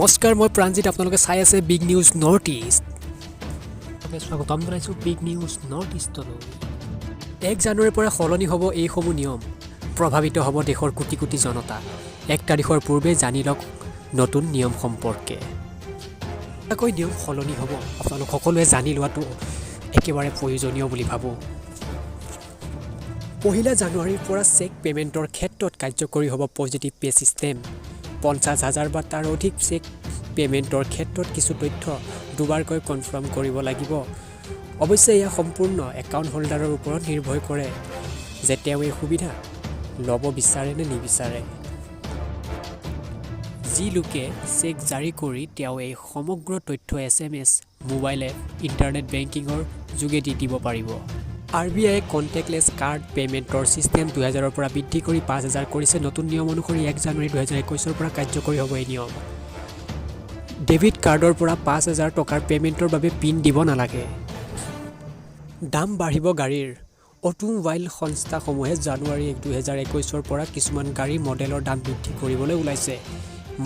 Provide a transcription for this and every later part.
নমস্কাৰ, মই প্ৰাণজিত। আপোনালোকে চাই আছে বিগ নিউজ নৰ্থ ইষ্ট। স্বাগতম জনাইছোঁ বিগ নিউজ নৰ্থ ইষ্টলৈ। 1 জানুৱাৰীৰ পৰা সলনি হ'ব এইসমূহ নিয়ম, প্ৰভাৱিত হ'ব দেশৰ কোটি কোটি জনতা। 1 তাৰিখৰ পূৰ্বে জানি লওক নতুন নিয়ম সম্পৰ্কে। কৈ নিয়ম সলনি হ'ব, আপোনালোক সকলোৱে জানি লোৱাটো একেবাৰে প্ৰয়োজনীয় বুলি ভাবোঁ। 1 জানুৱাৰীৰ পৰা চেক পে'মেণ্টৰ ক্ষেত্ৰত কাৰ্যকৰী হ'ব পজিটিভ পে' ছিষ্টেম। 50,000 বা তাৰ অধিক চেক পে'মেণ্টৰ ক্ষেত্ৰত কিছু তথ্য দুবাৰকৈ কনফাৰ্ম কৰিব লাগিব। অৱশ্যে এয়া সম্পূৰ্ণ একাউণ্ট হোল্ডাৰৰ ওপৰত নিৰ্ভৰ কৰে যে তেওঁ এই সুবিধা ল'ব বিচাৰে নে নিবিচাৰে। যি লোকে চেক জাৰি কৰি তেওঁ এই সমগ্ৰ তথ্য SMS, mobile app, internet বেংকিঙৰ যোগেদি দিব পাৰিব। আৰবিআইয়ে কণ্টেক্টলেছ কাৰ্ড পে'মেণ্টৰ ছিষ্টেম 2000ৰ পৰা বৃদ্ধি কৰি 5000 কৰিছে। নতুন নিয়ম অনুসৰি 1 জানুৱাৰী 2021ৰ পৰা কাৰ্যকৰী হ'ব এই নিয়ম। ডেবিট কাৰ্ডৰ পৰা 5000 টকাৰ পে'মেণ্টৰ বাবে পিন দিব নালাগে। দাম বাঢ়িব গাড়ীৰ। অটোমোবাইল সংস্থাসমূহে জানুৱাৰী 2021ৰ পৰা কিছুমান গাড়ীৰ মডেলৰ দাম বৃদ্ধি কৰিবলৈ ওলাইছে।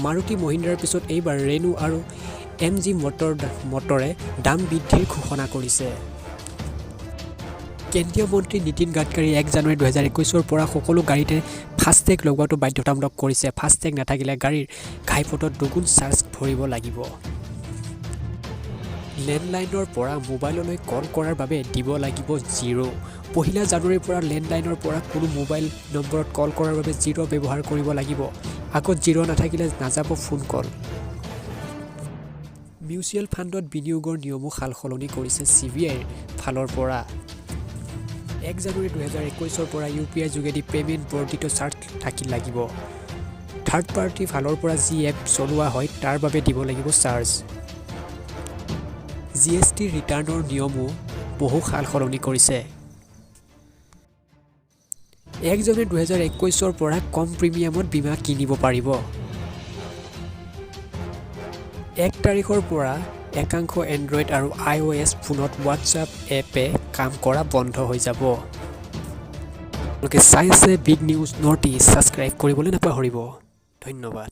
মাৰুতি, মহিন্দ্ৰাৰ পিছত এইবাৰ ৰেনো আৰু এম জি মটৰে দাম বৃদ্ধিৰ ঘোষণা কৰিছে। কেন্দ্ৰীয় মন্ত্ৰী নীতিন গাডকাৰীয়ে 1 জানুৱাৰী 2021ৰ পৰা সকলো গাড়ীতে ফাষ্টেগ লগোৱাটো বাধ্যতামূলক কৰিছে। ফাষ্টেগ নাথাকিলে গাড়ীৰ ঘাইপথত দুগুণ চাৰ্জ ভৰিব লাগিব। লেণ্ডলাইনৰ পৰা মোবাইললৈ কল কৰাৰ বাবে দিব লাগিব জিৰ'। 1 জানুৱাৰীৰ পৰা লেণ্ডলাইনৰ পৰা কোনো মোবাইল নম্বৰত কল কৰাৰ বাবে জিৰ' ব্যৱহাৰ কৰিব লাগিব। আগত জিৰ' নাথাকিলে নাযাব ফোন কল। মিউচুৱেল ফাণ্ডত বিনিয়োগৰ নিয়মো সাল সলনি কৰিছে ছেবিৰ ফালৰ পৰা। 1 জানুৱাৰী 2021ৰ পৰা ইউপিআই যোগেদি পে'মেণ্ট বৰ্ধিত চাৰ্জ থাকি লাগিব। থাৰ্ড পাৰ্টিৰ ফালৰ পৰা যি এপ চলোৱা হয়, তাৰ বাবে দিব লাগিব চাৰ্জ। জিএছটি ৰিটাৰ্ণৰ নিয়মো বহু সাল সলনি কৰিছে। 1 জানুৱাৰী 2021ৰ পৰা কম প্ৰিমিয়ামত বীমা কিনিব পাৰিব। 1 তাৰিখৰ পৰা একাংশ এণ্ড্ৰইড আৰু আইঅ'এছ ফোনত হোৱাটছআপ এপে কাম কৰা বন্ধ হৈ যাব। আপোনালোকে চাই আছে big news north east. Subscribe কৰিবলৈ নাপাহৰিব। ধন্যবাদ।